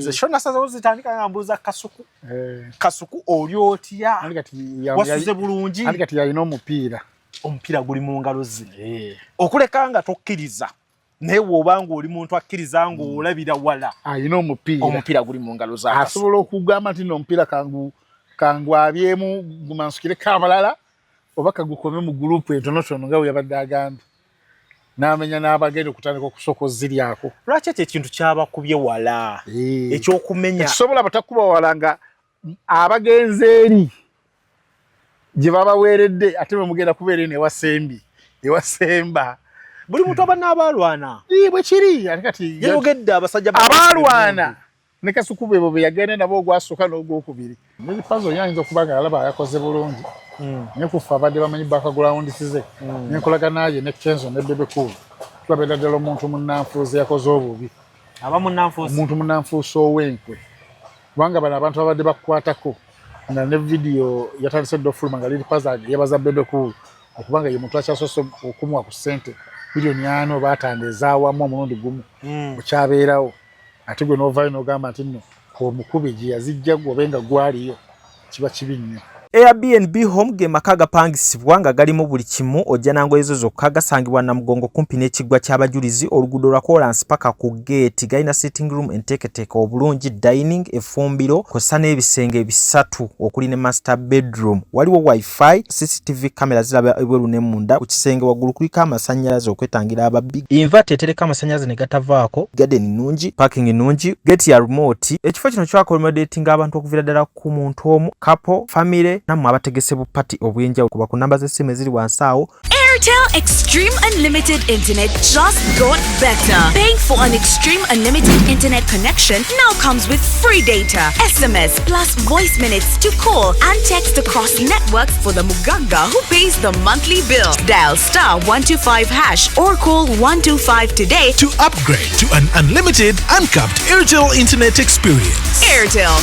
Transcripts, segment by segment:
Nze show nasazeewo zitandika nga mbuuza Kasuku. Kasuku oli otya? Wasuze bulungi? Anti kati yalina omupiira. Omupiira guli mu ngalo ze. Okuleka nga tokkiriza naye bw'oba ng'oli muntu akkiriza ng'olabira wala. Alina omupiira. Omupiira guli mu ngalo za Kasuku. Asobola okugamba nti no omupiira kangu kangwabyemu gumansukireko abalala oba kagukome mu gurupu entonotono nga bwe yabadde agambye. N'amenya n'abagenda okutandika okusooka oziryako. Lwaki ekyo ekintu kyabakubye wala? Ekyokumenya. Ekisobola batakuba wala nga abagenze eri gye babaweeredde ate bwe mugenda kubeera eno ewa Sembi, ewa Semba. Buli muntu aba n'abaalwana. Bwe kiri ate kati yayogedde abasajja abaalwana ne Kasuku bebo be yagenda nabo ogwasooka n'ogwokubiri. Lil Pazo ye ayinza okuba nga alaba yakoze bulungi naye ku ffe abadde bamanyi background ze n'enkolagana ye ne Kenzo ne Bebe Cool tulabira ddala omuntu munnanfuusi yakoze obubi. Aba munnanfuusi? Omuntu munnanfuusi ow'enkwe kubanga bano abantu abadde bakukwatako nga ne vidiyo yatandise dda ofuluma nga Lil Pazo yebaza Bebe Cool okuba nga ye muntu akyasoose okumuwa ku ssente 4 million oba 5 ez'awamu omulundi gumu bukyabeerawo. Ate gwe n'ovaayo n'ogamba nti nno omukubi gye yazijja gwe obe nga gwaliyo kiba kibi nnyo. Airbnb Home ge maka agapangisibwa nga galimu buli kimu ojja na ngoye zo zokka. Gasangibwa Namugongo kumpi n'ekiggwa ky'Abajulizi, oluguudo lwa koolansi paka ku ggeeti. Galina sitting room enteeketeeke obulungi, dining, effumbiro kw'ossa n'ebisenge bisatu okuli ne master bedroom. Waliwo wifi, CCTV camera ziraba ebweru ne munda. Ku kisenge waggulu kuliko amasannyalaze okwetangira ababbi. Inverter etereka amasannyalaze ne gatavaako. Garden nnungi, parking nnungi, gate ya remote. Ekifo kino kyaccommodatinga abantu okuviira ddala ku muntu omu, couple, family nammwe abategese bu party obw'enjawulo. Kuba ku nnamba z'essimu eziri wansi awo. Airtel Extreme Unlimited Internet just got better. Paying for an Extreme Unlimited Internet connection now comes with free data, SMS plus voice minutes to call and text across networks for the Muganga who pays the monthly bill. Dial *125# or call 125 today to upgrade to an unlimited, uncapped Airtel Internet experience. Airtel.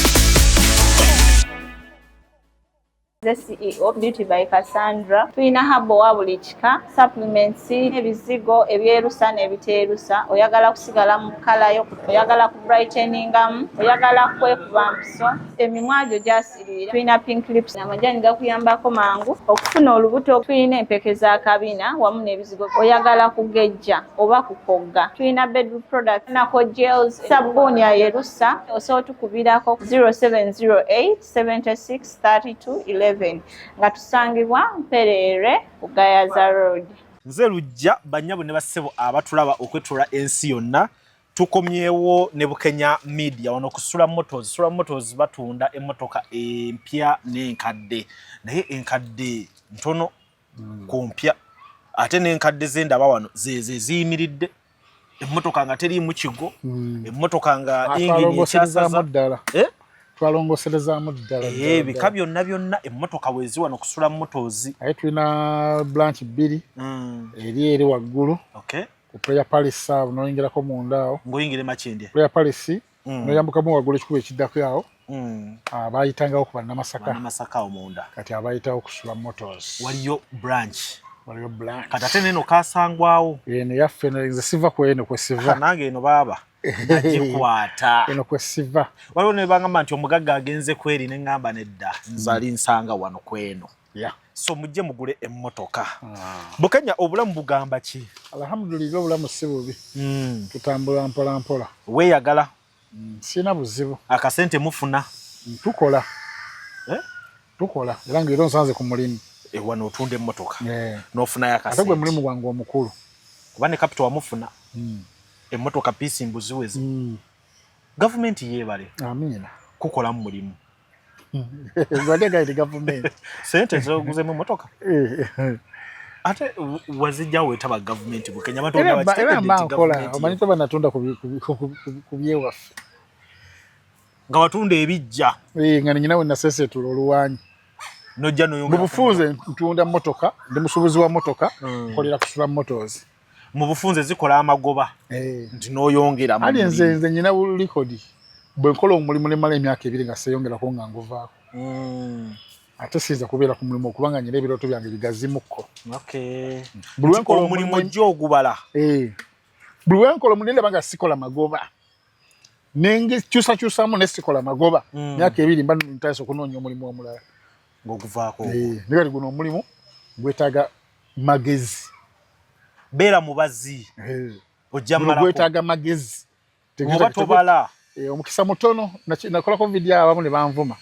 Nze CEO Beauty by Cassandra. Tulina herbal wa buli kika, supplements, ebizigo ebyerusa n'ebiteerusa. Oyagala kusigala mu color yo, oyagala ku brighteningamu, oyagala kwekuba mpiso, emimwa gyo gyasiriira. Tulina pink lips, amajani gakuyambako mangu okufuna olubuto. Tulina empeke za kabina wamu n'ebizigo. Oyagala kugejja oba kukogga. Tulina bedroom products, nako gels, sabbuuni ayerusa. Osobola otukubirako 0708 76 32 11 nga tusangibwa Mpereerwe ku Gayaza Road. Nze Lujja, bannyabo ne bassebo abatulaba okwetoola ensi yonna, tukomyewo ne Bukenya Media wano ku Sula Motors. Sula Motors batunda emmotoka empya n'enkadde, naye enkadde ntono ku mpya, ate n'enkadde ze ndaba wano zeezo eziyimiridde, emmotoka nga teriimu kigo, emmotoka nga yingini Twalongoserezaamu ekyasaza. ddala. Eh? Twalongoserezaamu ddala. Ebika byonna byonna emmotoka weezi wano ku Sula Motors. Aye tulina branch bbiri, eri waggulu ku Prayer Palace awo n'oyingirako munda awo. Ng'oyingira e Makindye. Prayer Palace n'oyambukamu waggulu ekikubo ekiddako awo, abayitangawo ku Bannamasaka. Bannamasaka awo munda. Kati abayitawo ku Sula Motors. Waliyo branch. Waliyo branch. Kati ate neno kasangwawo. Eno yaffe eno, nze siva ku eno kwe siva. Nange eno baaba nagikwata. Eno kwe siva. Waliwo ne bangamba nti omugagga agenze kweri, ne ŋŋamba nedda, nze ali nsanga wano kweno. So mujje mugule emmotoka. Bukenya, obulamu bugamba ki? Alhamdulillah, obulamu si bubi. Tutambula mpola mpola. Weeyagala? Sirina buzibu. Akasente mufuna? Tukola. Eh? Tukola era nga era onsanze ku mulimu. Wano otunda emmotoka n'ofunayo Ate gwe akasente. Mulimu gwange omukulu. Kuba ne capital wamufuna, emmotoka piisi mbuziweze. Gavumenti yeebale Amiina. kukolamu mulimu. Gwadde gaiti gavumenti. Sente zoguzemu emmotoka ate wazijjawo wetaba gavumenti, Bukenya, abantu Era bonna era bakitegedde mba nti nkola gavumenti omanyi toba natunda ku byewaffe. Nga watunda ebijja. Nga nnyina we naseeseetula oluwanyi. Nojja Mu noyongera. bufunze ntunda mmotoka, ndi musuubuzi wa mmotoka, nkolera ku Sula Motors. Mu bufunze zikola amagoba nti n'oyongera mu Ali nze mulimu. Nze nyina likodi bwe nkola omulimu nemala emyaka 2 nga seeyongerako nga nguvaako. Ate siyinza kubeera ku mulimu okubanga nyina ebirooto byange bigazimukko. Buli lwenkola Omulimu ojja ogubala. Buli lwenkola omulimu ndaba nga sikola magoba. Nengekyusakyusamu nesikola magoba myaka 2 mba ntandise okunoonya omulimu omulala ng'oguvaako. Naye kati guno omulimu gwetaaga magezi. Beera mubazi. Ojja Guno malako. gwetaaga magezi. Oba tobala. Omukisa mutono, nakolako vidiyo abamu ne banvuma.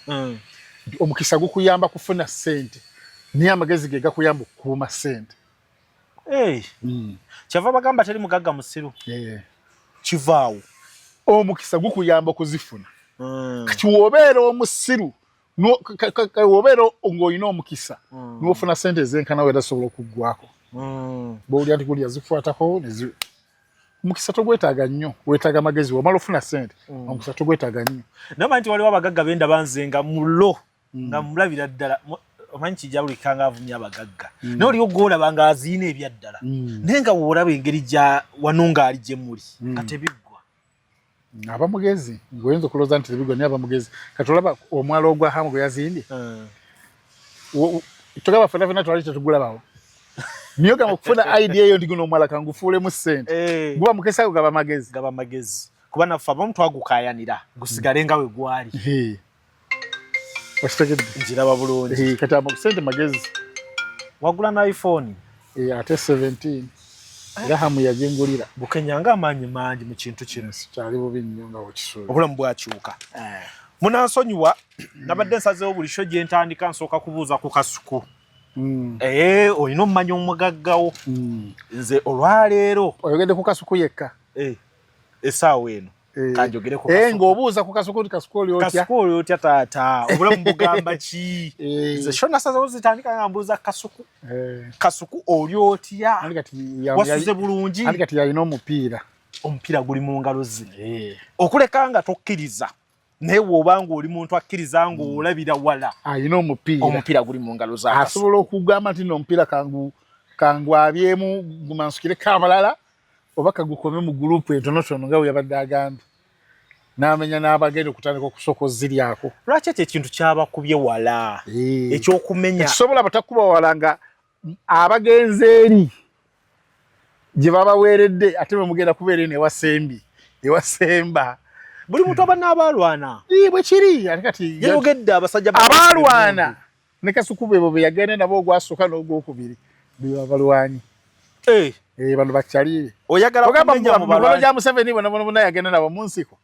Omukisa gukuyamba kufuna ssente, naye amagezi ge gakuyamba okukuuma ssente. Kyava bagamba teri mugagga musiru. Kivaawo. Omukisa gukuyamba okuzifuna. Kati w'obeera omusiru, w'obeera ng'olina omukisa, n'ofuna ssente ezenkana we tasobola okuggwako. Bw'owulira nti guli yazikwatako, omukisa togwetaaga nnyo, weetaaga magezi. W'omala ofuna ssente, omukisa togwetaaga nnyo. Naye omanyi nti waliwo abagagga bendaba nze nga mulo, nga mulabira ddala, omanyi kijja bulikka nga avumya abagagga. Naye oliwo gw'olaba ng'aziina ebya ddala. Naye nga w'olaba engeri gya wano ng'ali gye muli, nga tebiggwa. Aba mugezi, ng'oyinza okulowooza nti tebiggwa, naye aba mugezi. Kati olaba omwala ogwa Hamu gwe yazimbye. Togamba ffenna ffenna twali tetugulabawo. Naye ogamba okufuna idea eyo nti guno omwala kangufuulemu ssente. Guba mukisa, gaba magezi. Gaba magezi. Kuba naffe abamu twagukaayanira gusigale nga we gwali. Okitegedde? Nkiraba bulungi. Kati ssente magezi. Wagula na iPhone? Ate 17. Era Hamu yagingulira. Bukenya ng'amaanyi mangi mu kintu kino. Kyali bubi nnyo nga wekisuula. Obulamu bwakyuka. Munansonyiwa, nabadde nsazeewo buli show gye ntandika nsooka kubuuza ku Kasuku. Olina omumanya omugaggawo. Nze olwaleero. Oyogedde ku Kasuku yekka? Essaawa eno. Kanjogere ku Kasuku. Ng'obuuza ku Kasuku nti Kasuku oli otya? Kasuku oli otya taata? Obulamu bugamba ki? Nze show nasazeewo zitandika nga mbuuza Kasuku. Kasuku oli otya? Wasuze bulungi? Anti kati yalina omupiira. Omupiira guli mu ngalo ze. Okuleka nga tokkiriza. Naye bw'oba ng'oli muntu akkiriza ng'olabira wala. Alina omupiira. Omupiira guli mu ngalo za Kasuku. Asobola okugamba nti nno omupiira kangwabyemu gumansukireko abalala oba kagukome mu gurupu entonotono nga bwe yabadde agambye. N'amenya n'abagenda okutandika okusooka oziryako. Lwaki ekyo ekintu kyabakubye wala? Ekyokumenya. Tekisobola batakuba wala nga abagenzi eri gye babaweeredde ate bwe mugenda kubeera eno ewasembi, ewasemba. Buli muntu aba n'abaalwana. Bwe kiri, ate kati yayogedde abasajja abaalwana ne Kasuku bebo be yagenda nabo ogwasooka n'ogwokubiri be babalwanyi. Bano bakyaliire. Oyagala kumenya mu balwanyi. Gya Museveni bona bona bona yagenda nabo mu nsiko.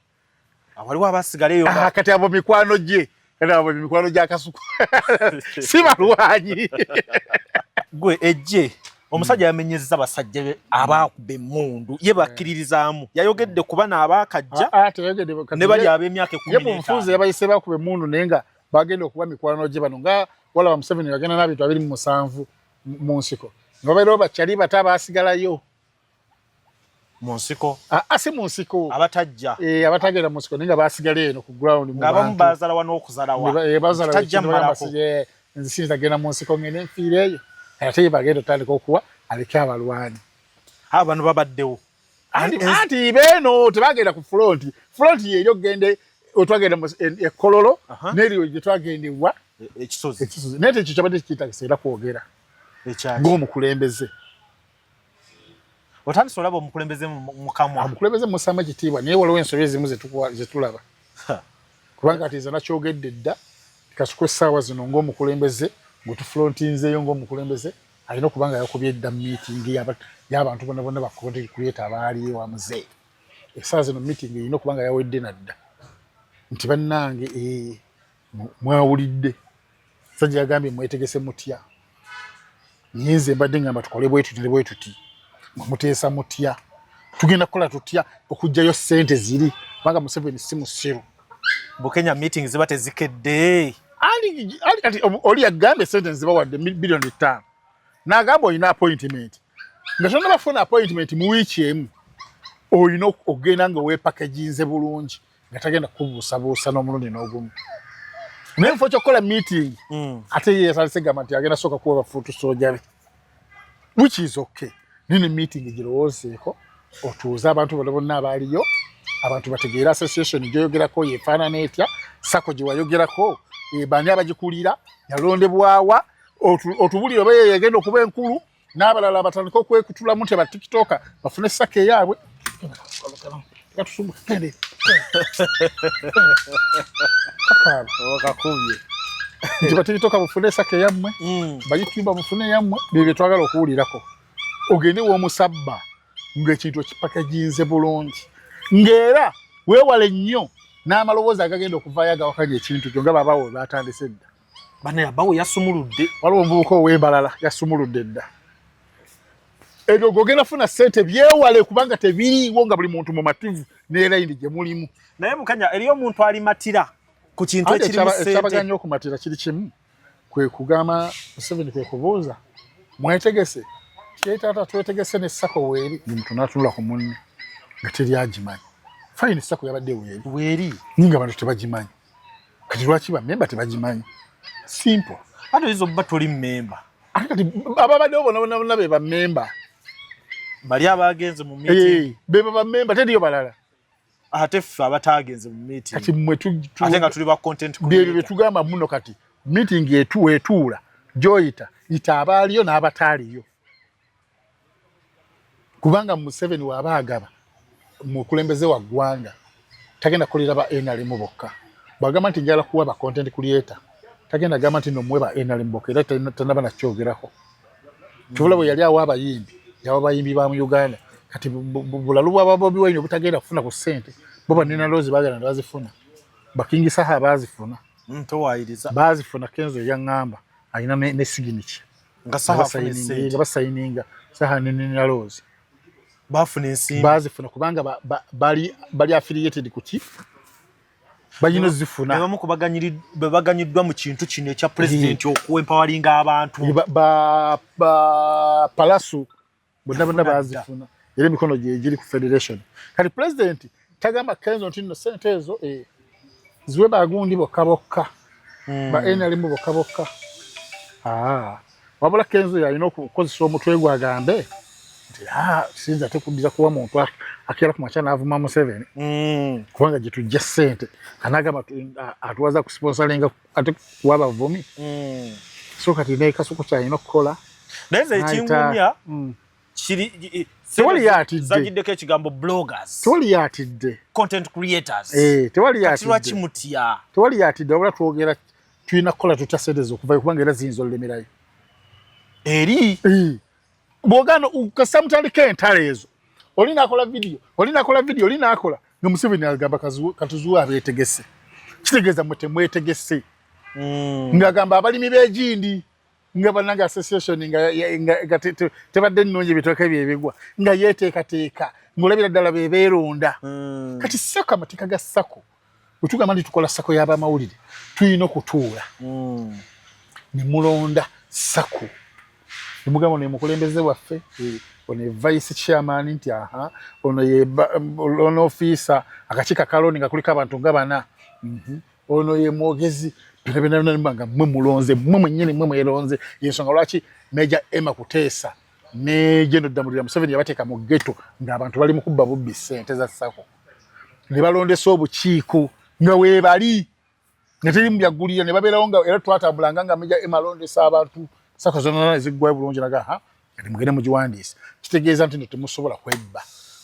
Waliwo abasigala eyo. Kati abo mikwano gye. Kati abo mikwano gya Kasuku. Si balwanyi. Gwe ejje omusajja yamenyezza basajja be abaakuba emmundu ye bakkiririzaamu. Yayogedde ku bano abaakajja ne bali ab'emyaka ekkumi n'etaano. Ye mu nfuuzi yabayise bakuba emmundu naye nga bagenda okuba mikwano gye bano nga walaba Museveni yagenda n'abintu 27 mu nsiko. Nga babeerawo bakyali bato abaasigalayo. Mu nsiko? Si mu nsiko. Abatajja. Abatagenda mu nsiko naye nga baasigala eno ku ground mu Ng'abamu bantu. baazalawa n'okuzalawa. Baazalawa Tajja ekintu bagamba mmalako. nze siyinza kugenda mu nsiko ngende nfiire eyo. Ate ye bagenda otandika okuwa aleke abalwanyi. Bano babaddewo. Anti beeno tebagenda ku front. Front ye eri okugenda otwagenda mu e Kololo, n'eri gye twagenda ewa Ekisozi. Ekisozi. Naye ekyo kyabadde kikyetaagisa era kwogera. Ekyaki? Ng'omukulembeze. Otandise olaba omukulembeze mu kamwa. Omukulembeze mussaamu ekitiibwa naye waliwo ensobi ezimu ze tulaba. Kubanga kati nze nakyogedde dda, Kasuku essaawa zino ng'omukulembeze, gwe tufrontinzeeyo ng'omukulembeze, alina okuba nga yakubye dda meeting y'abantu bonna bonna ba content creator abaali ewa Mzee. Essaawa zino meeting erina okuba nga yawedde nadda. Nti bannange, mwawulidde. Sajja yagambye mwetegese mutya. Naye nze mbadde ngamba tukole bwe tuti ne bwe tuti. Muteesa mutya. Tugenda kukola tutya okuggyayo ssente ziri kubanga Museveni si musiru. Bukenya meeting ziba tezikedde. Ali kati oli yagambye ssente nzibawadde biliyoni 5. N'agamba olina appointment. Nga tonnaba kufuna appointment mu wiiki emu, olina okugenda nga weepakeginze bulungi nga tagenda kukubuusabuusa n'omulundi n'ogumu. Naye mu kifo ky'okukola meeting, ate ye yatandise gamba nti agenda sooka kuwa bafuutu sooja be. Which is okay. Naye ne meeting girowoozeeko, otuuze abantu bonna bonna abaaliyo, abantu bategeere association gy'oyogerako yeefaanana etya, SACCO gye wayogerako, baani abagikulira, yalondebwawa, otubulire oba ye yegenda okuba enkulu, n'abalala batandike okwekutulamu nti ba TikToker bafune SACCO eyaabwe. Katusumbu gende. Kakaaba. Okakubye. Nti batikitoka mufune SACCO eyammwe, bayutuba mufune eyammwe, bye bye twagala okuwulirako. Ogende w'omusabba ng'ekintu okipakaginze bulungi, ng'era weewale nnyo n'amaloboozi agagenda okuvaayo agawakanya ekintu kyo nga babawo batandise dda. Bana yabawo yasumuludde. Waliwo omuvubuka ow'embalala yasumuludde dda. Ebyo gogenda funa ssente byewale kubanga tebiriiwo nga buli muntu mumativu ne layini gye mulimu. Naye Bukenya, eriyo omuntu alimatira ku kintu Anti ekirimu ssente. Ekyabaganya okumatira kiri kimu, kwe kugamba Museveni, kwe kubuuza mwetegese kyetaata twetegese ne SACCO weeri. Buli muntu n'atunula ku munne nga teri agimanyi. Fine, SACCO yabadde weeri. Weeri. Naye nga abantu tebagimanyi. Kati lwaki bamemba tebagimanyi? Simple. Ate oyinza okuba toli mmemba. Ate kati ababaddewo bonna bonna bonna be bammemba. Bali abagenze mu meeting. Be bammemba, teriyo balala. Ate ffe abataagenze mu meeting. Kati mmwe ate nga tuli ba content byebyo creator. Bye tugamba muno kati meeting etuula gy'oyita yita abaaliyo n'abataaliyo. Kubanga Museveni w'aba agaba mukulembeze wa ggwanga tagenda kukolera ba NRM bokka. Bw'agamba nti njagala kuwa ba content creator, tagenda gamba nti no muwe ba NRM bokka, era tannaba nakyogerako. Kyobula bwe yali awa abayimbi, yawa abayimbi ba mu Uganda. Kati bulalu bwa Bobi Wine obutagenda kufuna ku ssente, bo ba Nina Roz baagala ne bazifuna, ba King Saha baazifuna. Towaayiriza. Baazifuna. Kenzo yaŋŋamba alina ne signature. Nga Saha afuna essente. Nga basayininga Saha ne Nina Roz. Baafuna ensimbi. Baazifuna kubanga bali affiliated ku ki balina ozifuna. Be bamu ku be baganyiddwa mu kintu kino ekya pulezidenti okuempawalinga abantu. Ba Palaso bonna bonna Yafuna. Baazifuna era emikono gye giri ku federation. Kati pulezidenti tagamba Kenzo nti nno sente ezo ziwe bagundi bokka bokka, ba NRM bokka bokka. Ah, wabula Kenzo yalina okukozesa omutwe gwe agambe nti siyinza ate kuddira kuwa muntu akeera ku makya n'avuma Museveni kubanga gye tujja ssente anagamba atuwaza kusponsoringa ate kuwa abavumi. So kati ne Kasuku kyalina okukola. Naye nze N'ayita- ekingumya kiri Tewali yaatidde. Zagiddeko ekigambo bloggers, Tewali yaatidde. content creators. Tewali Kati lwaki yaatidde. mutya? Tewali yaatidde, wabula twogera tulina kukola tutya sente zokuvayo kubanga era ziyinza olulemerayo. Eri Bw'ogaana kasita mutandika entalo ezo, oli naakola vidiyo, oli naakola vidiyo, oli naakola nga Museveni agamba katuzuwe abeetegese, kitegeeza mmwe temwetegese. Ng'agamba abalimi b'egindi nga bannange association nga tebadde nnungi, ebitooke byebigwa nga yeeteekateeka ng'olabira ddala be beeronda. Kati SACCO, amateeka ga SACCO, bwe tugamba nti tukola SACCO y'abamawulire, tulina okutuula ne mulonda SACCO ne mugamba ono ye mukulembeze waffe, ono ye vice chairman, nti aha ono ye loan officer, akakiiko akaloni nga kuliko abantu nga bana. Ono ye mwogezi, byonna byonna byonna muba nga mmwe mulonze, mmwe mwennyini mmwe mweronze. Yensonga lwaki Major Emma Kuteesa ne General Ddamulira Museveni yabateeka mu ghetto ng'abantu bali mu kubba bubbi ssente za SACCO ne balondesa obukiiko nga weebali nga teri mu byaggulira ne babeerawo nga era twatambulanga nga Major Emma alondesa abantu, SACCO zonna eziggwayo bulungi naga ha kati mugende mugiwandiise. Kitegeeza nti no temusobola kwebba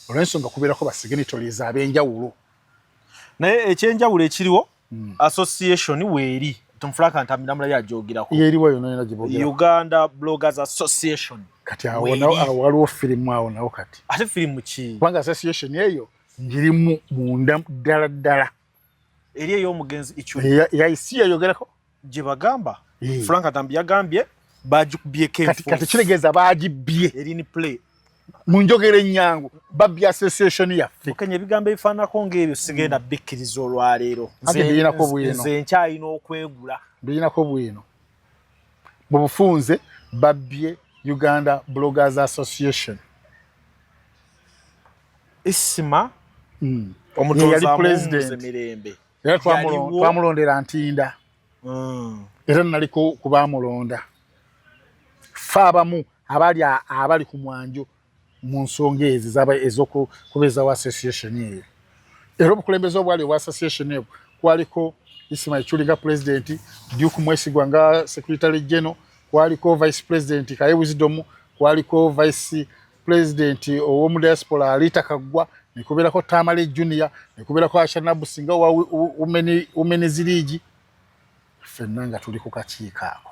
olw'ensonga kubeerako ba signatories ab'enjawulo. Naye ekyenjawulo ekiriwo, association weeri tumfulaka ntambi yajogerako. Yeriwo yonna yonna gye. Uganda Bloggers Association. Kati awo nawo, awo waliwo firimu awo nawo kati. Ate firimu ki? Kubanga association eyo ngirimu munda ddala ddala. Eri ey'omugenzi Ichuli. Yaisi yayogerako. Gye bagamba Frank Ntambi yagambye bagikubyeko. Kati kitegeeza bagibbye. Eri in play. Mu njogera ennyangu babbye association yaffe. Bukenya, ebigambo ebifaananako ng'ebyo sigenda bikkiriza olwaleero. Anti birinako bwino. Nze nkyalina okwegula. Birinako bwino. Mu bufunze babbye Uganda Bloggers Association. Isima Ye omutonzi yali amuwummuze president. mirembe. Era Yaliwo. twamulondera Ntinda. Era naliko ku baamulonda fe abamu abali ku mwanjo mu nsonga ezo ez'okubeezawo association eyo. Era obukulembeze obwali obwa association eyo kwaliko Ismail Chuli nga president, Duke Mwesigwa nga secretary general, kwaliko vice president Kaye Wisdom, kwaliko vice president ow'omu diaspora Alita Kaggwa. Nekubeerako Tamale Junior, nekubeerako Ashanabusi nga wa Women's League, ffenna nga tuli ku kakiiko ako.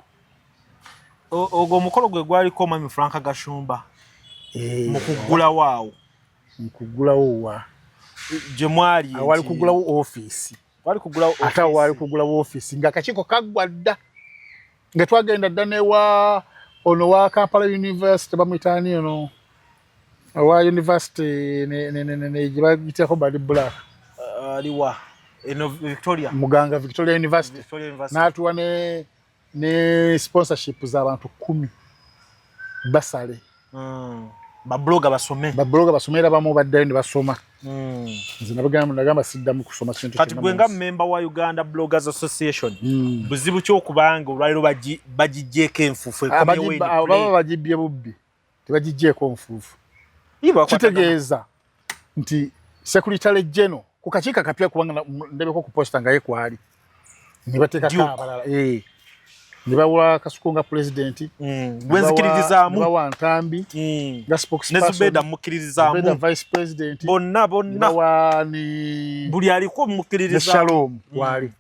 Ogwo omukolo gwe gwaliko Omwami Frank Gashumba mu kuggulawo awo. Mu kuggulawo wa? Gye mwali. Awali kuggulawo ofiisi. Wali kuggulawo ofiisi. Ate awo wali kuggulawo ofiisi nga akakiiko kaggwa dda. Nga twagenda dda ne wa ono wa Kampala University, bamuyita ani ono? Owa university ne gye bagiyitako bali black. Aliwa? Eno Victoria. Muganga, Victoria University. Victoria University. N'atuwa ne sponsorship z'abantu 10 basale. Ba blogger basome. Ba blogger basome, era bamu baddayo ne basoma. Nze nabagamba, nagamba siddamu kusoma kintu Kati kyonna gwe mu nga nsi. member wa Uganda Bloggers Association, buzibu kyokubanga olwaliro bagiggyeko enfuufu, ekomyewo in Abo play? baba bagibbye bubbi, tebagiggyeko nfuufu. Ye bakwatagana. Kitegeeza nti secretary general ku kakiiko akapya, kubanga ndabeko ku posta nga ye kwali, ne bateekako Duke. abalala, ne bawa Kasuku nga president, Gwenzikiririzaamu. ne bawa Ntambi nga Ne spokesperson, Zubeda mukkiririzaamu. Zubeda vice president, Bonna ne bonna. bawa ni Buli aliko ne mukkiririzaamu. Shalom kwali,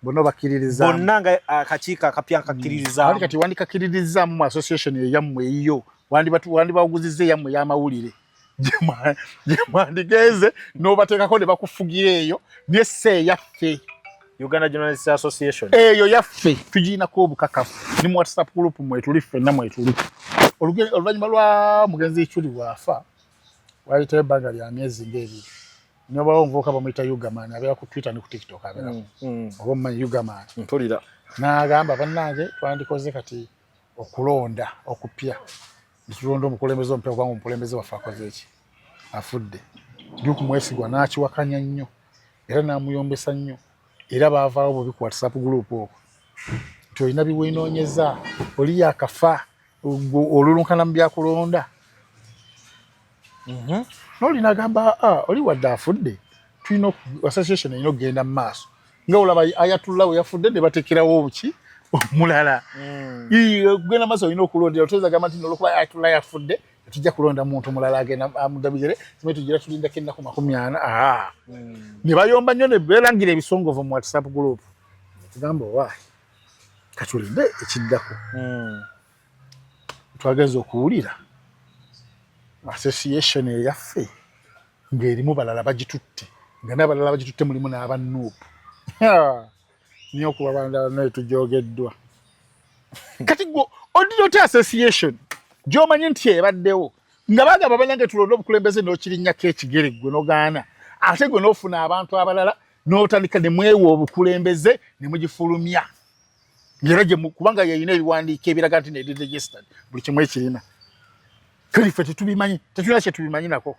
bonna bakkiririzaamu. Bonna nga akakiiko akapya nkakkiririzaamu. Ate kati wandikakkiririzaamu mu association eyammwe eyiyo, wandibawuguzizza eyammwe ey'amawulire gye mwandigenze n'obateekako ne bakufugira eyo, naye si eyaffe. Uganda Journalists Association. Eyo yaffe tugirinako obukakafu, ne mu WhatsApp group mwetuli ffenna mwetuli. Oluvannyuma lwa mugenzi Ichuli bw'afa, wayitayo ebbanga lya myezi ng'ebiri, nobawo omuvubuka bamuyita Ugaman, abeera ku Twitter ne ku TikTok abeerako, oba omumanyi Ugaman? Mpulira. N'agamba, bannange, twandikoze kati okulonda okupya, netulonda omukulembeze omupya, kubanga omukulembeze waffe akoze eki, afudde. Duke Mwesigwa n'akiwakanya nnyo era n'amuyombesa nnyo, era baavaawo bubi ku WhatsApp group okwo nti olina biweenoonyeza, oli yakafa, olulunkana mu byakulonda. N'oli n'agamba, "Ah, oli wadde afudde, tulina association erina okugenda mu maaso." Nga olaba Ayatullah we yafudde ne bateekerawo obuki omulala. Kugenda maaso olina okulondera, toyinza gamba nti nolwokuba Ayatullah yafudde tetujja kulonda muntu mulala agenda amudabigere, simanyi tugira tulindako ennaku 40. Aa, ne bayomba nnyo ne beerangira ebisongovu mu WhatsApp group. Tugamba, owaayi, katulinde ekiddako. Twagenza okuwulira association eyaffe ng'erimu balala bagitutte, nga n'abalala bagitutte mulimu n'aba NUP. Niyo okuba bandala naye tujogeddwa. Kati gwe odira otya association gy'omanyi nti ebaddewo nga bagamba, banange, tulonde obukulembeze, n'okirinnyako ekigere gwe nogaana, ate gwe n'ofuna abantu abalala n'otandika ne mwewa obukulembeze ne mugifulumya, ngera gye kubanga yeyina ebiwandiiko ebiraga nti neri registered, buli kimu ekirina. Kali ffe tetubimanyi, tetulina kye tubimanyi nako.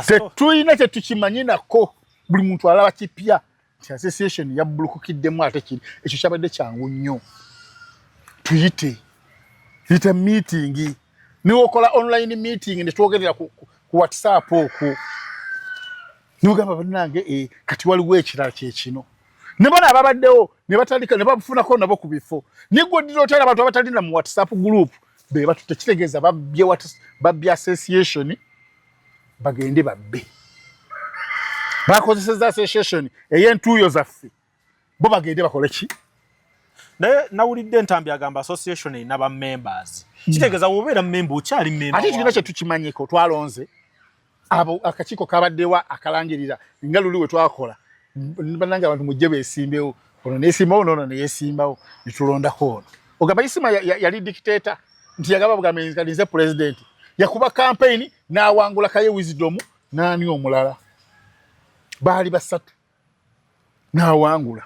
Tetulina kye tukimanyi nako. Buli muntu alaba kipya nti association yabbulukukiddemu. Ate kiri ekyo kyabadde kyangu nnyo, tuyite yite meeting, niwokola online meeting ne twogerera ku WhatsApp okwo, nogamba, bannange, kati waliwo ekirala kyekino, ne bona ababaddewo ne batandika ne bafunako nabo ku bifo. Nigwe oddira otera abantu abatalina mu WhatsApp group be batutte, kitegeeza babbye association, bagende babbe. Bakozeseza association ey'entuuyo zaffe, bo bagende bakole ki? Naye nawulidde Ntambi agamba association erina ba members, kitegeeza wobeera member okyali member. Ate tulina kyetukimanyiko, twalonze abo, akakiiko kabaddewa akalangirira nga luli we twakola, bannange, abantu mujje beesimbewo, ono neesimbawo noono neyesimbawo, netulondako ono. Ogamba Isima yali dictator nti yagamba bugambi kati nze president, yakuba campaign n'awangula Kaye Wisdom n'ani omulala, baali basatu, n'awangula.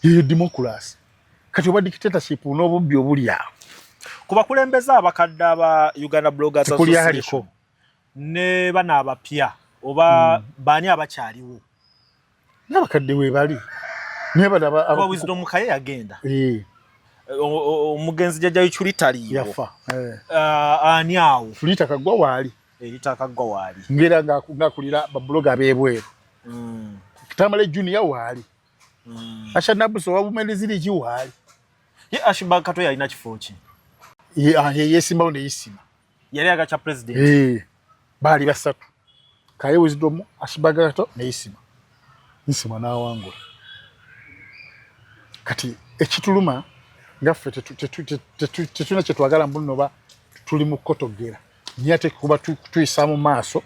Yeyo democracy. Kati oba dictatorship n'obubbi obuli awo. Ku bakulembeze abakadde aba Uganda Bloggers Tekuli Association aliko. ne bano abapya, oba baani abakyaliwo? N'abakadde we bali, naye bano Kuba Wisdom Kaye yagenda. Eh. Omugenzi Jjajja Ichuli taliiwo. Yafa, eh. Ah, ani awo? Rita Kaggwa waali. Rita Kaggwa waali. Ngera ng'akulira ba blogger ab'ebweru. Tamale Junior waali. Asha Nabuso wa Women's League waali. Ye Ashburg Kato yalina kifo ki? Ye, ah, ye yesimbawo ne Isima. Yali aga kya president? Eh. Baali basatu, Kaye Wisdom, Ashibagato ne Isima. Isima n'awangula. Kati ekituluma nga ffe tetulina kyetwagala mbu nno ba tuli mu kukotogera, naye ate kuba tuyisa mu maaso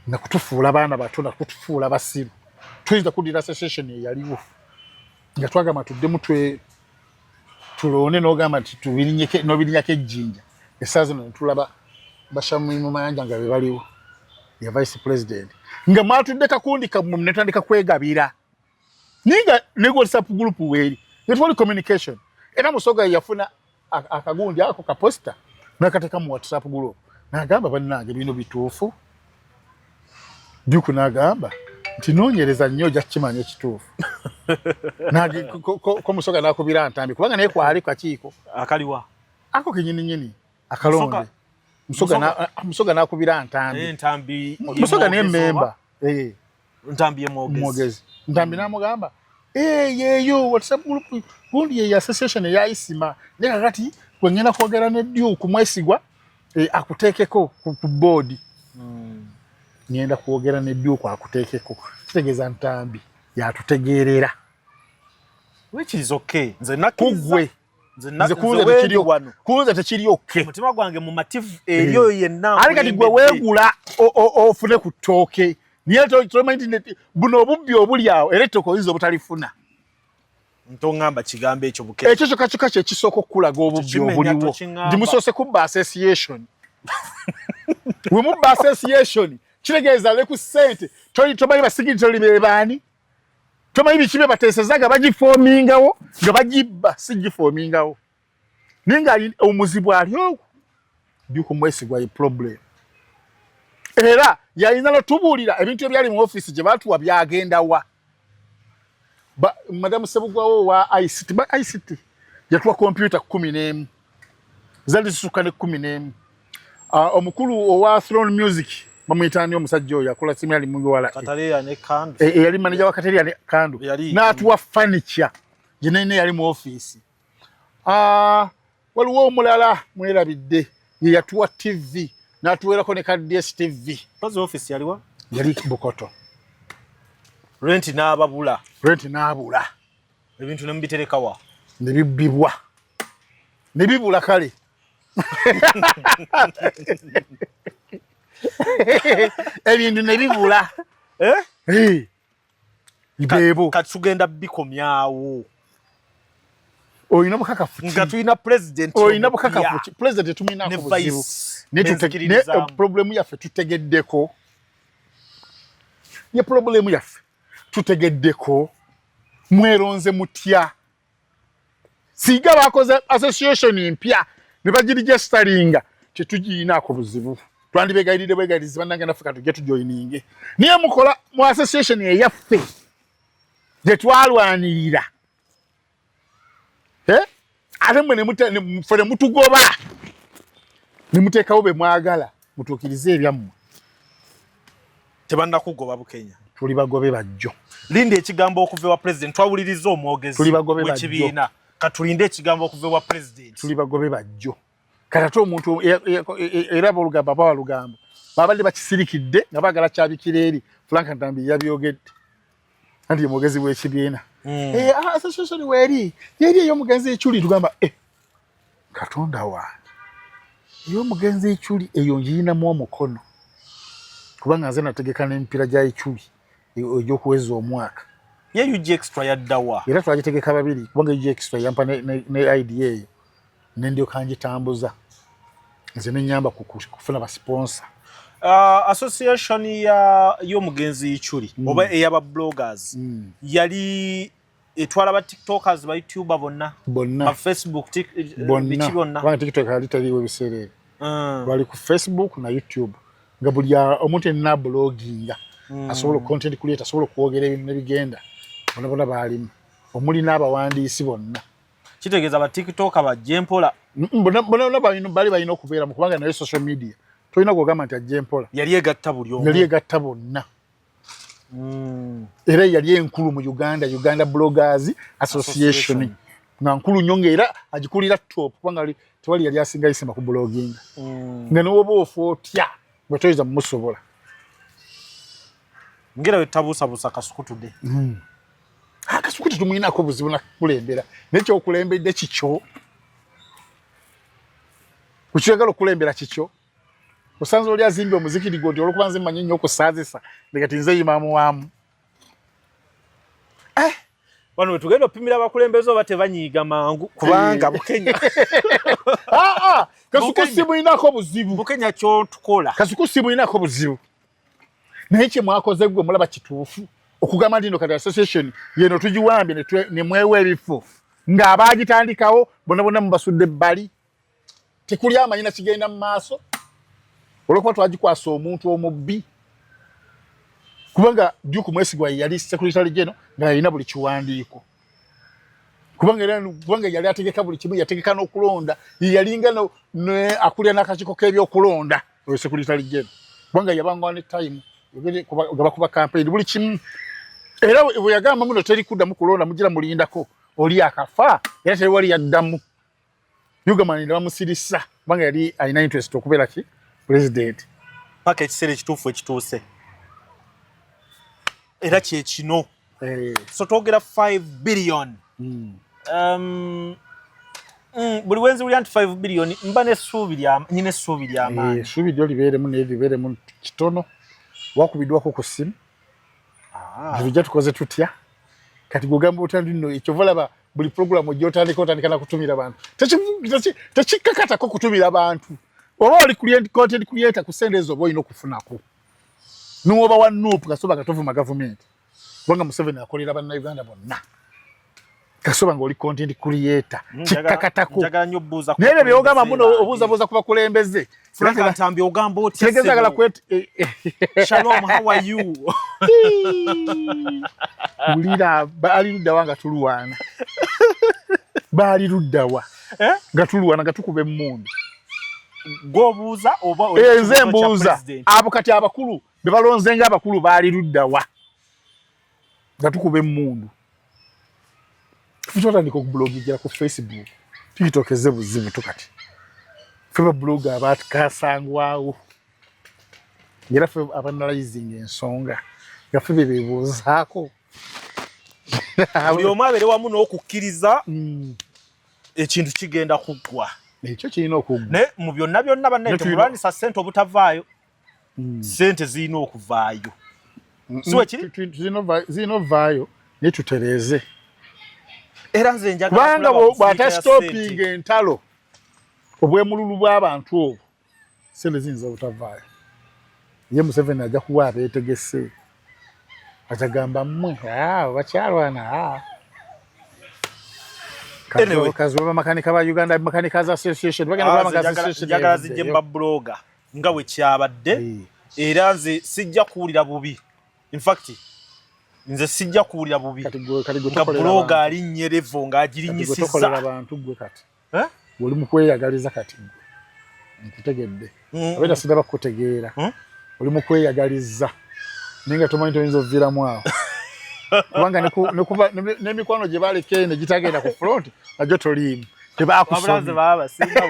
nakutufuula baana bato, nakutufuula basiru. Tuyinza kuddira association eyaliwo nga twagamba tuddemu tuloone, n'ogamba nti n'obirinyako ejjinja. Essaawa zino netulaba bashamu Mayanja nga be baliwo ya vice president, nga mwatudde kakundi kammwe netandika kwegabira, naye nga ne WhatsApp group weeri netwali communication. Era Musoga yafuna akagundi ako kaposita nakateeka mu WhatsApp group, n'agamba, "Bannange, bino bituufu?" Duku n'agamba nti, "Noonyereza nnyo, ojja kukimanya ekituufu." Ko Musoga n'akubira Ntambi, kubanga naye kwali kakiiko. Akaliwa? Ako kenyininyini akalonde. Musoga n'akubira Ntambi. Ntambi. Musoga naye memba. Ntambi ye mwogezi. Mwogezi. Ntambi n'amugamba, "Yeeyo WhatsApp group gundi ye association eya Isima, naye kakati gwe ngenda kwogera ne Duke Mwesigwa akuteekeko ku board. Ngenda kwogera ne Duke akuteekeko." Kitegeeza Ntambi yatutegeerera. Which is okay, nze nakkiriza. Kugwe. Nze Nze kunze nze wendi tekiri wano. Kunze tekiri okay. Omutima gwange mumativu eri oyo yenna. Ate kati gwe weegula ofune ku ttooke, naye tomanyi nti buno obubbi obuli awo, era ettooke oyinza obutalifuna. Ntoŋŋamba kigambo ekyo, Buke. Ekyo kyokka kyokka kyekisooka okukulaga obubbi Tekimenya, obuliwo. tokiŋŋamba. Nti musoose kubba association. We mubba association, kitegeeza ne ku ssente tomanyi basignatory be baani, tomanyi biki bye bateeseza nga bagifoomingawo, nga bagibba si gifoomingawo, naye nga omuzibu ali ogwo. Duke Mwesigwa ye problem, era yayinza notubuulira ebintu ebyali mu ofiisi gye batuwa byagenda wa. Madamu Sebugwawo wa ICT, ba ICT yatuwa kompyuta 11, zali zisukka ne 11. Omukulu owa Throne Music bamuyita ani, omusajja oyo akola simu yali muwala? Kataleya ne Kandu. Eyali manager wa Kateria ne Kandu. N'atuwa furniture gye yali mu ofiisi. Waliwo omulala mwerabidde, ye yatuwa TV n'atuweerako ne ka DSTV. Pazi office yaliwa? Yali Bukoto. Rent n'ababula. Rent n'abula. Ebintu ne mubiterekawa? Ne bibbibwa ne bibula. Kale ebintu ne bibula. Eh? Eh, beebo. Kati tugenda bikomyawo. Olina bukakafu ki? Nga tulina president Olina omupya. bukakafu ki? President tumwinako Ne buzibu. vice. Naye ne Nenzikiririzaamu. problemu yaffe tutegeddeko, ye problemu yaffe tutegeddeko. Mweronze mutya? Singa bakoze association mpya ne bagiregisteringa, tetugiyinaako buzibu, twandibegayiridde bwegayirizi, "Bannange, naffe katujje tujoyininge." Naye mukola mu association eyaffe gye twalwanirira. Eh? Ate mmwe ffe ne mutugoba ne muteekawo be mwagala mutuukirize ebyammwe. Tebannakugoba, Bukenya. Tuli bagobe bajjo. Linda ekigambo okuva ewa president. Twawuliriza omwogezi Tuli bagobe. w'ekibiina, katulinde ekigambo okuva ewa president. Tuli bagobe bajjo. Kati ate omuntu era bolugambo aba walugambo, babadde bakisirikidde nga baagala kyabikira eri Frank Ntambi yabyogedde anti ye mwogezi w'ekibiina. Eh, association weeri yeri ey'omugenzi Ekyuli. Tugamba, eh, Katonda wange, ey'omugenzi Ekyuli eyo ngiyinamu omukono, kubanga nze nategeka n'emipiira gya Ekyuli egy'okuweza omwaka. Ye UG Extra yaddawa? Era twagitegeka babiri, kubanga UG Extra yampa ne idea eyo nendyoka ngitambuza nze nenyamba kufuna basponsa. Association ya y'omugenzi Ichuli oba ey'aba bloggers yali etwala ba tiktokers, ba youtuber bonna? Bonna. Ba Facebook, bonna. Biki bonna? Kubanga TikTok yali taliiwo ebiseera ebyo. Bali ku Facebook na YouTube, nga buli omuntu yenna bloginga asobola, content creator asobola okwogera ebintu nebigenda, bonna bonna baalimu, omuli n'abawandiisi bonna. Kitegeeza ba tiktoker bajje mpola. Bonna bonna bali balina okubeeramu, kubanga naye social media tolina gwogamba nti ajje mpola. Yali egatta buli omu. Yali egatta bonna. Era yali enkulu mu Uganda, Uganda Bloggers Association. Association. Nga nkulu nnyo, ngaera agikulira top, kubanga tewali yali asinga Isima ku bloginga. Nga newoba ofa otya. Gwe toyinza mumusobola. Ngera wetabuusabuusa Kasuku today. Ah, Kasuku tetumuyinako obuzibu nakukulembera, naye kyokulembedde kikyo, kukyoyagala okukulembera kikyo. Osanze oli azimbye omuzikiti gwo nti olwokuba nze mmanyi nnyo okusaazisa, kati nze imaamu waamu. Wano wetugenda opimira abakulembeze oba tebanyiiga mangu kubanga Bukenya. Ah, ah, Kasuku simuyinako buzibu. Bukenya kyotukola. Kasuku simuyinako buzibu, naye kye mwakoze gwe mulaba kituufu okugamba nti no kati association yeno tugiwambye ne mwewa ebifo ng'abaagitandikawo bonna bonna mubasudde ebbali, tekuli amanyi na kigenda mu maaso olwokuba twagikwasa omuntu omubbi, kubanga Duke Mwesigwa yali secretary general nga yalina buli kiwandiiko, kubanga era kubanga yali ategeka buli kimu, yategeka n'okulonda, yalinga akulira n'akakiiko k'ebyokulonda oyo secretary general, kubanga yabanga ne time nga bakuba campaign buli kimu. Era bwe yagamba muno teri kuddamu kulonda, mugira mulindako oli akafa, era teri wali yaddamu. Ugaman ne bamusirisa kubanga yali alina interest okubeera ki president. Paka ekiseera ekituufu ekituuse era kyekino. So twogera 5 billion. Buli wenzi ulya nti 5 billion mba n'essuubi lya nyina, essuubi ly'amaanyi. Essuubi lyo libeeremu, naye libeeremu kitono. Wakubiddwako ku ssimu? Tujja tukoze tutya kati? Gwogamba otya nti nno ekyo olaba buli programu gyotandika otandika nakutumira bantu, tekikkakatako kutumira bantu. Oba oli content creator, ku sente ezo oba olina okufunako niwoba wa NUP, kasoba nga tovuma gavumenti, kubanga Museveni akolera bannayuganda bonna. Kasoba nga oli content creator, kikkakatako. Njagala nnyo obuuza. Naye ebyo byogamba muno obuuzabuuza ku bakulembeze. Frank Ntambi, ogamba otya? Kitegeza agala kwet Shalom, how are you? Wulira, baali luddawa nga tulwana? Baali luddawa? Eh? Nga tulwana, nga tukuba emmundu. Gw'obuuza oba oli Eh, nze kibuuzo kya mbuuza president? Abo kati abakulu be balonze nga abakulu baali luddawa nga tukuba emmundu? Twatandika okublogingira ku Facebook, TikTok eze buzibu tu. Kati ffe bablogger abatukasangwawo, era ffe abanalizinga ensonga, nga ffe be bebuuzaako. Buli omu abeere wamu n'okukkiriza ekintu kigenda kuggwa. Ekyo kirina okuggwa. Naye mu byonna byonna, bannaye, Ne tulina- temulwanisa ssente obutavaayo. Ssente zirina okuvaayo, si wekiri? Zirina ovaayo, naye tutereeze. Era nze njagala kubanga kulaba ku bw'ata sneaker ya ssente. stoppinga entalo, obwemululu bw'abantu obwo, sente ziyinza obutavaayo. Ye Museveni ajja kuwa abeetegese, atagamba mmwe, "Ah, bakyalwana, ah." Anyway. Kazi bamakanika ba Uganda Mechanics Association bagenda Ah, kuba nze association njagala zijje evuddeyo. mu bablogger nga bwe kyabadde. Era nze sijja kuwulira bubi, infact nze sijja kuwulira bubi Kati gwe nga tokolera blogger bantu. alinnye level Kati gwe ng'agirinyisizza. tokolera bantu gwe kati. Eh? Oli mu kweyagaliza kati gwe. Nkutegedde. Abeera siraba kukutegeera. Oli mu kweyagaliza. Naye nga tomanyi toyinza okuviiramu awo. Kubanga n'emikwano gye baleka eno gitagenda ku front nagyo toliimu. Wabula nze Tebaakusomye. baba basinga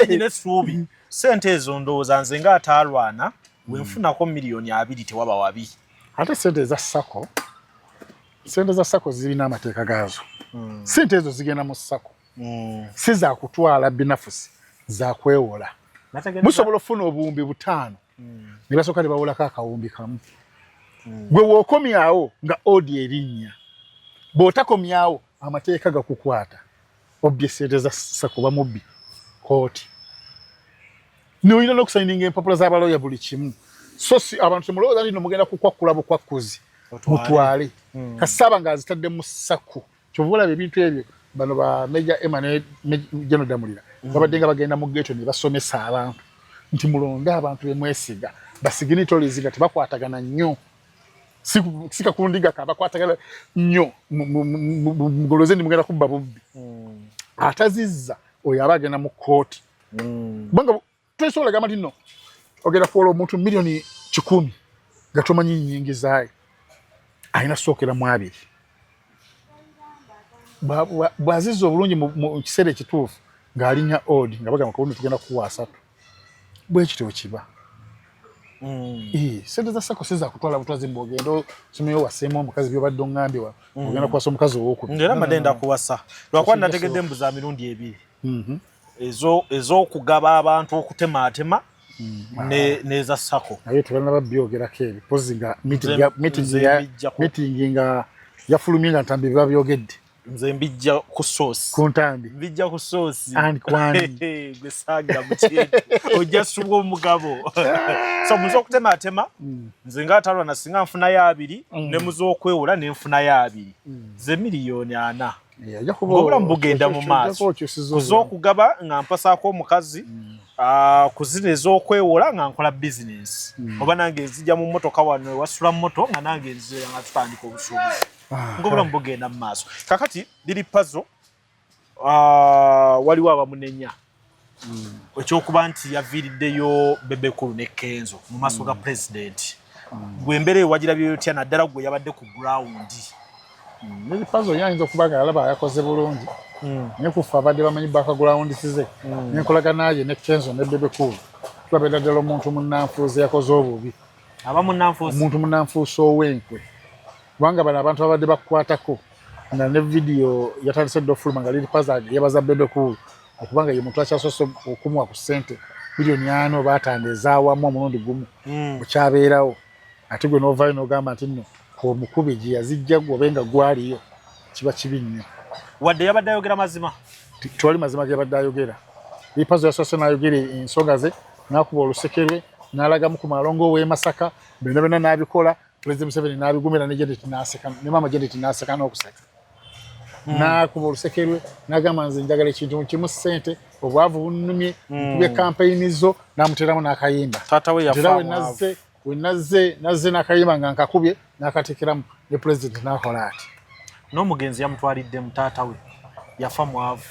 nyina essuubi. Sente ezo ndowooza nze ng'ataalwana bwe nfunako 20 miliyoni tewaba wabi. Ate sente eza SACCO, sente za SACCO zirina amateeka gaazo. Sente ezo zigenda mu SACCO. Si za kutwala binafusi, za kwewola. Musobola okufuna 5000 ne basooka ne bawolako 1000. Gwe w'okomyawo nga odi erinnya, bw'otakomyawo amateeka gakukwata, obbye sente za SACCO, bamubbi kooti, nolina n'okusayininga empapula z'abaloya buli kimu. So si abantu temulowooza nti no mugenda kukwakkula bukwakkuzi mutwale. Kasaba ng'azitadde mu SACCO, kyova olaba ebintu ebyo bano ba Major Emma ne General Damulira babadde nga bagenda mu ghetto ne basomesa abantu nti mulonde abantu bemwesiga, basignatories nga tebakwatagana nnyo, si kakundi nga kabakwatagana nnyo, mugoloze ndi mugenda kubba bubbi. Atazizza oyo aba agenda mu kkooti, kubanga tosobola gamba nti no ogenda kuwola omuntu 100 million nga tomanyi nyingizaayo, alina sookera mu abiri. Bw'azizza obulungi mu kiseera ekituufu ng'alinnya odd, nga bagamba kabundi tugenda kuwa asatu. Bwekityo kiba. Sente za SACCO si zakutwala butwazi mbu ogenda osomeyo waseemu omukazi byobadde oŋŋambye wa ogenda kuwasa omukazi owokubiri. Era mbadde nda kuwasa lwakuba nategedde mbu za mirundi ebiri, ez'okugaba abantu okutemaatema n'eza SACCO. Naye tebanaba byogerako ebyo pozi nga meeting nga yafulumye nga Ntambi biba byogedde. Nze mbijja ku source. Ku Ntambi. Mbijja ku source. And kwani gwe saagira mu kintu ojja subwa omugabo. So muze okutematema, nze nga atalwana singa nfunayo 2, ne muze okwewola ne nfunayo 2, ze 4,000,000. Obulamu bugenda mu maaso. Kuz'okugaba nga mpasaako omukazi, ku zino ez'okwewola nga nkola bizinesi, oba nange nzija mu mmotoka wano ewasula mmoto nga nange nzira nga tutandika obusuubuzi, ng'obulamu bugenda mu maaso. Kakati Lil Pazo, waliwo abamunenya ekyokuba nti yaviiriddeyo Bebe Cool ne Kenzo mu maaso ga pulezidenti. Gwe embeera eyo wagirabye otya, naddala gwe yabadde ku ground? Lil Pazo yayinza okuba nga yalaba yakoze bulungi, naye kufa abadde bamanyi background ze n'enkolagana ye ne Kenzo ne Bebe Cool, tulabira ddala omuntu munnanfuusi yakoze obubi. Aba munnanfuusi? Omuntu munnanfuusi ow'enkwe, kubanga bano abantu babadde bakukwatako nga ne vidiyo yatandise dda ofuluma nga Lil Pazo yebaza Bebe Cool okubanga ye muntu akyasoose okumuwa ku ssente 4,000,000 oba 5 ezaawamu omulundi gumu okyabeerawo, ate gwe n'ovaayo n'ogamba nti nno omukubi gye yazijja gwe obe nga gwaliyo, kiba kibi nnyo. Wadde yabadde ayogera mazima? Tewali mazima ge yabadde ayogera. Lil Pazo yasoose n'ayogera ensonga ze, n'akuba oluseke lwe, n'alagamu ku malongo ow'e Masaka, byonna byonna n'abikola. Pulezidenti Museveni n'abigumira ne Janet n'aseka, ne maama Janet n'aseka n'okuseka. N'akuba oluseke lwe, n'agamba nze njagala ekintu kimu ssente, obwavu bunnumye, nkubye kampeyini zo, n'amuteeramu n'akayimba. Taata we yafa Era mwavu. We nazze n'akayimba nga nkakubye n'akateekeramu ne pulezidenti n'akola ati. N'omugenzi yamutwaliddemu, taata we yafa mwavu.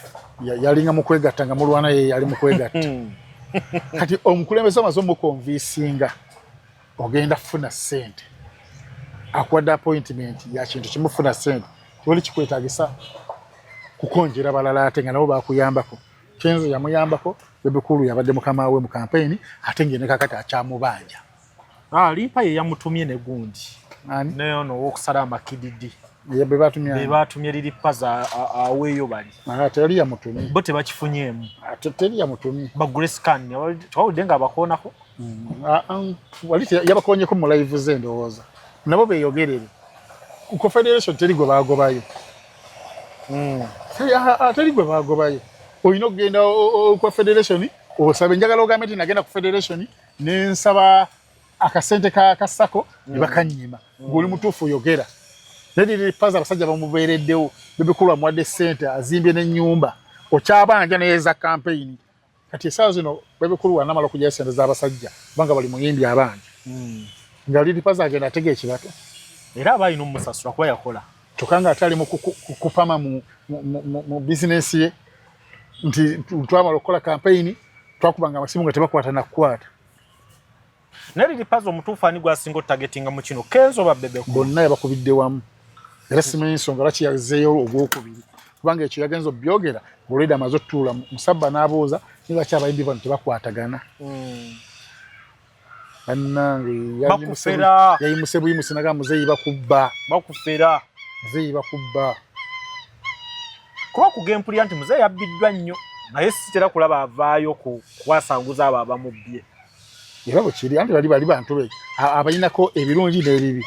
Yalinga mu kwegatta nga mulwana, ye yali mu kwegatta. Kati omukulembeze amaze omukonvinsinga ogenda kufuna ssente, akuwadde appointment ya kintu kimu, funa ssente, tewali kikwetaagisa kukonjera balala ate nga nabo bakuyambako. Kenzo yamuyambako, Bebe Cool yabadde mukama we mu campaign, ate ng'ene kakati akyamubanja. Lipa ye yamutumye ne gundi. Ani? Ne ono ow'okusala amakididi. Ye be batumye ani? Be batumye Lil Pazo aweeyo bali. Teyali yamutumye. Bo tebakifunyeemu. Teri yamutumye. Ba Grace Khan, tewawulidde nga abakoonako? Wali yabakoonyeko mu live ze ndowooza. Nabo beeyogerere. Ku Confederation teri gwe baagobayo. Teri gwe baagobayo. Olina okugenda ku Federation osabe. Njagala ogambe nti nagenda ku Federation ne nsaba akasente ka SACCO ne bakannyima. Ng'oli mutuufu oyogera. Naye Lil Pazo abasajja bamubeereddewo. Bebe Cool amuwadde ssente, azimbye n'ennyumba. Okyabanja naye eza campaign. Kati essaawa zino Bebe Cool wanamala okuggyayo ssente z'abasajja kubanga bali muyimbi abanja. Nga Lil Pazo agenda atega ekibatu. Era aba alina omumusasula kuba yakola. Kyokka ng'ate ali mu kupama mu bizinesi ye nti twamala okukola campaign twakubanga amasimu nga tebakwata na kukwata. Naye Lil Pazo omutuufu ani gw'asinga ottagetinga mu kino, Kenzo oba Bebe Cool? Bonna yabakubidde wamu. Era simanyi nsonga lwaki yazzeeyo ogwokubiri, kubanga ekyo yagenze obyogera ng'olwedde amaze otutuula musabba n'abuuza ni lwaki abayimbi bano tebakwatagana. Bannange, Bakufera. yayimuse buyimuse nagamba muzeeyi bakubba. Bakufera. Muzeeyi bakubba. Kuba kugempulira nti muzeeyi yabbiddwa nnyo, naye sitera kulaba avaayo kuwasanguza abo abamubbye. Era bwe kiri, anti bali bantu be abalinako ebirungi n'ebibi.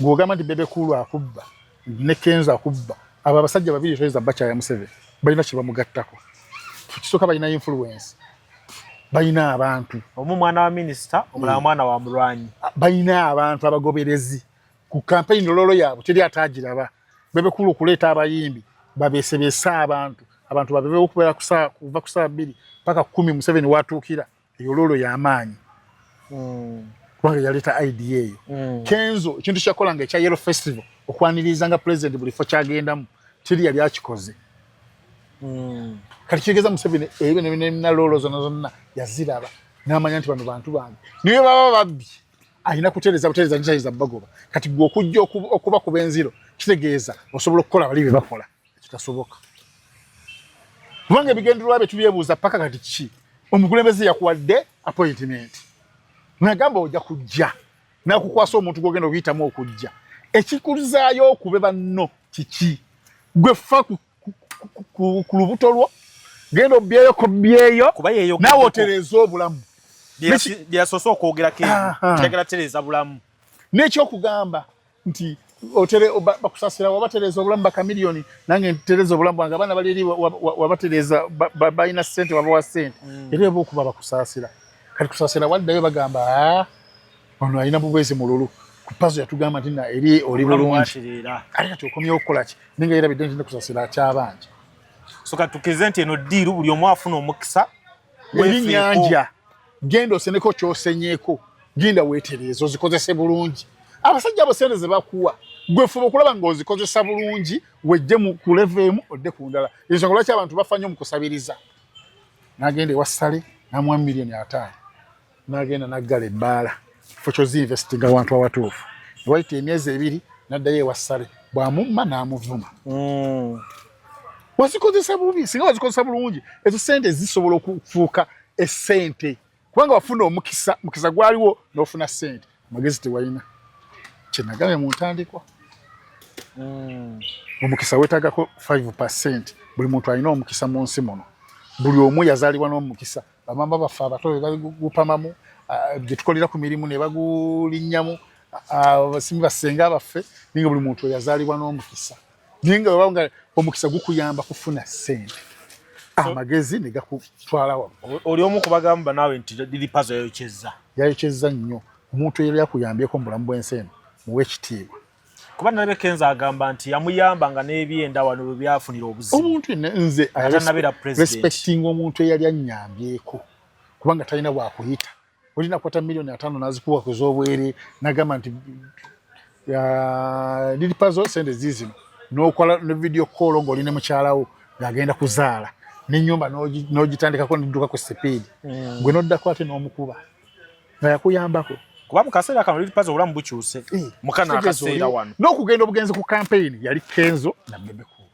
Ng'ogamba nti Bebe Cool akubba ne Kenzo akubba, abo abasajja babiri toyinza bakyaya Museveni, balina kye bamugattako. Kisooka balina influence, balina abantu. Omu mwana wa minisita, omulala mwana wa mulwanyi. Balina abantu abagoberezi ku campaign lolo yaabwe teri ataagiraba. Bebe Cool okuleeta abayimbi babeesebeese abantu, abantu babeewo okubeera kuva ku ssaawa 2 paka 10 Museveni watuukira. Eyo lolo y'amaanyi. Kubanga yaleeta idea eyo. Kenzo ekintu kyakola nga ekya Yellow Festival okwaniriza nga president buli fo kyagendamu teri yali akikoze. Kati kitegeeza Museveni ebyo ne lolo zonna zonna yaziraba n'amanya nti bano bantu bange. Niwe baba babbi alina kutereeza butereeza ntayinza bagoba. Kati gwe okujja okubakuba enziro kitegeeza osobola okukola bali bye bakola kitasoboka. Kubanga ebigendererwa bye tubyebuuza paka kati ki? Omukulembeze yakuwadde Appointment nagamba ojja kujja nakukwasa omuntu gwogenda okuyitamu okujja. Ekikulizaayo okube banno kiki? Gwe fa ku lubuto lwo, genda obbyeyo kobyeyo, naawe otereeza obulamu. Byeyasoose okwogerako, njagala tereeza bulamu. N'ekyokugamba nti otere bakusasira wabatereza obulamu bakamiliyoni, nange ntereza obulamu bwange, abaana bali eri wabatereza, balina ssente, wabawa ssente era eba okuba bakusasira. Kati kusasira waddayo bagamba ono alina bubwezi mululu ku Pazo, yatugamba nti na eri oli bulungi, ate kati okomyewo okukola ki? Ninga yerabidde nti nekusasira akyabanja. So kati tukkirize nti eno deal buli omu afuna omukisa. Eri nyanja, genda oseneko kyosenyeeko, genda weetereeze, ozikozese bulungi. Abasajja abo sente ze bakuwa, gwe fuba okulaba ng'ozikozesa bulungi, wejje mu ku level emu odde ku ndala. Ensonga lwaki abantu bafa nnyo mu kusabiriza, n'agenda ewa Ssale n'amuwa 5 miliyoni, n'agenda n'aggala ebbaala kifo kyozinvestinga awantu awatuufu. Newayita emyezi 2 n'addayo ewa Ssale, bw'amumma n'amuvuma. Wazikozesa bubi. Singa wazikozesa bulungi, ezo sente zisobola okufuuka esente, kubanga wafuna omukisa, mukisa gwaliwo n'ofuna sente, amagezi tewalina. Kyenagambye mu ntandikwa. Omukisa wetagako 5. Buli muntu alina omukisa mu nsi muno, buli omu yazaalibwa n'omukisa. Bamama baffe abato be bagupamamu, gye tukolera ku mirimu ne bagulinnyamu, simi basenga baffe, naye nga buli muntu yazaalibwa n'omukisa. Naye nga webanga omukisa gukuyamba kufuna ssente, amagezi ne gakutwala waggulu. Oli omu kubagamba naawe nti Lil Pazo yayokyezza? Yayokyezza nnyo. Omuntu eyali akuyambyeko mu bulamu bw'ensi eno, muwe ekitiibwa. Kuba nalabye Kenzo agamba nti yamuyamba nga n'ebyenda wano bwe byafunira obuzibu. Omuntu nze respecting omuntu eyali annyambyeko, kubanga talina bwakuyita. Olina kwata 5 miliyoni nazikuwa ku z'obwere, nagamba nti Lil Pazo sente zizino, nokola ne video call ng'oli ne mukyalawo ng'agenda kuzaala, n'ennyumba n'ogitandikako nedduka ku speed. Gwe noddako ate n'omukuba nga yakuyambako. Kuba mu kaseera kano Lil Pazo obulamu bukyuse mukana akaseera wano. N'okugenda obugenzi ku campaign yali Kenzo na Bebe Cool.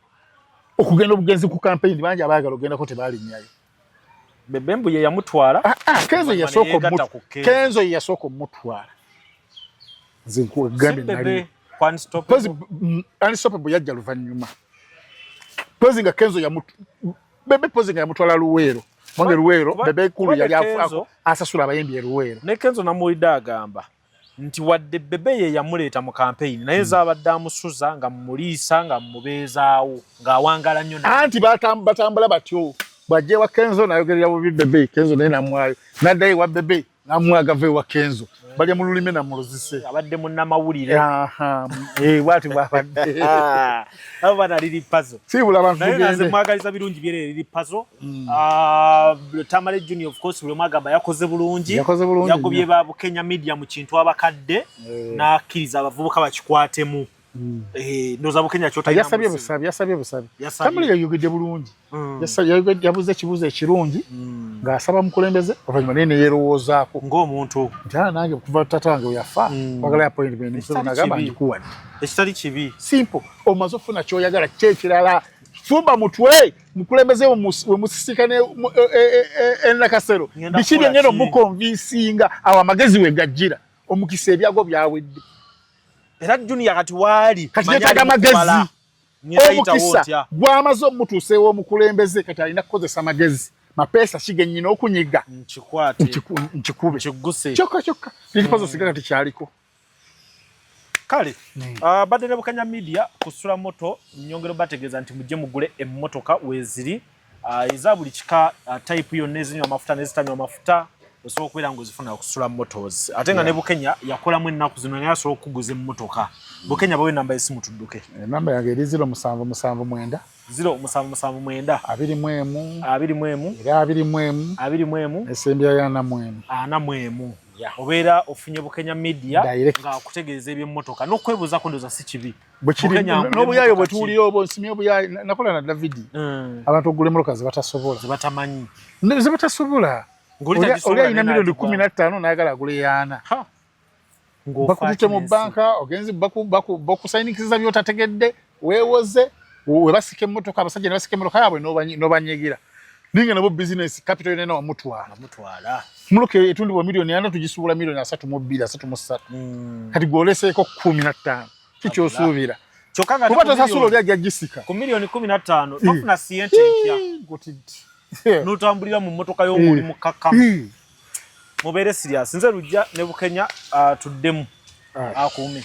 Okugenda obugenzi ku campaign, bangi abaagala ogendako tebalinnyayo. Bebe mbu ye yamutwala. Ah, ah, Kenzo yasooka, Kenzo ye yasooka omutwala. Nze nkugambye nali Unstoppable yajja luvannyuma. Pozi nga Kenzo yamutu Bebe, pozi nga yamutwala Luweero. Mwange Luweero Bebe Cool yali asasula abayimbi e Luweero. Ne Kenzo namuwulidde agamba nti wadde Bebe ye yamuleeta mu campaign, naye zaabadde amusuza nga mumuliisa, nga mubeezaawo, ng'awangala nnyo. Anti batambula batyo, bw'ajja ewa Kenzo nayogerera bubi Bebe, Kenzo naye namwayo, naddayo ewa Bebe namwagava ewa Kenzo, balya mu lulime namuluzise. Abadde munnamawulire. Eh, bwati bwabadde. Abo bana Lil Pazo. Sibula abantu. Naye nze mwagaliza birungi byerere Lil Pazo. Ah, Tamale Junior, of course, buli omu agamba yakoze bulungi. Yakoze bulungi. Yagobye ba Bukenya Media mu kintu abakadde n'akkiriza abavubuka bakikwatemu. Eh, ndowooza Bukenya kyotalina. Yasabye busabi, yasabye busabi. Tamale yayogedde bulungi. Yabuuza ekibuuzo ekirungi ng'asaba mukulembeze, oluvannyuma naye neyerowoozaako ng'omuntu nti ala nange kuva tata wange weyafa wagala appointment. Museveni nagamba ngikuwadde. Ekitali kibi. Simple, omaze ofuna kyoyagala. Kyekirala, fumba mutwe mukulembeze wemusisinkane enakasero, biki byengenda omuconvincinga? Awo amagezi wegajjira, omukisa ebyago byawedde. Era Junior kati waali kati yetaaga magezi. Omukisa gwamaze omutuuseewo omukulembeze, kati alina kukozesa magezi. Mapeesa kigennyina okunyiga nkikube kyokka kyokka. Lil Pazo singa kati kyaliko. Kale badde ne Bukenya Media kusula moto, nyongero bategeeza nti mujje mugule emmotoka weeziri eza buli kika, type yonna, ezinywa amafuta n'ezitanywa amafuta, osobola okubeera ng'ozifuna okusula Motors. Ate nga ne Bukenya yakolamu ennaku zino, naye asobola okukuguza emmotoka. Bukenya, bawe enamba y'essimu tudduke. Enamba yange eri 0779. 0779. 21. 21. Era 21. 21. Esembyayo 41. 41, obeera ofunye Bukenya Media ng'akutegeeza ebyemmotoka n'okwebuuzaako, ndowooza si kibi. N'obuyaayo bwe tuwulira obwo, nsimye obuyaayo nakola na Davidi. Abantu okugula emmotoka ze batasobola, zebatamanyi, ze batasobola. Oli alina 15 miliyoni n'ayagala agula eyaana, bakutute mu banka, ogenzi bakusayinikiza byotategedde, weewoze, webasika emmotoka, abasajja ne basika emmotoka yaabwe n'obanyigira. Naye nga nabo bizinesi capital yonena wamutwala. Mutwala. Muloka etundibwa 40,000,000 tugisuubula 32,000,000, 33. Kati gwe oleseeko 15, kikyosuubira? Kyokka nga kuba tosasula oli ajja gisika. Ku 15 miliyoni tofuna Sienta empya n'otambulira mu mmotoka y'omuli mukkakkamu. Mubeere serious. Nze Lujja ne Bukenya, tuddemu akuume.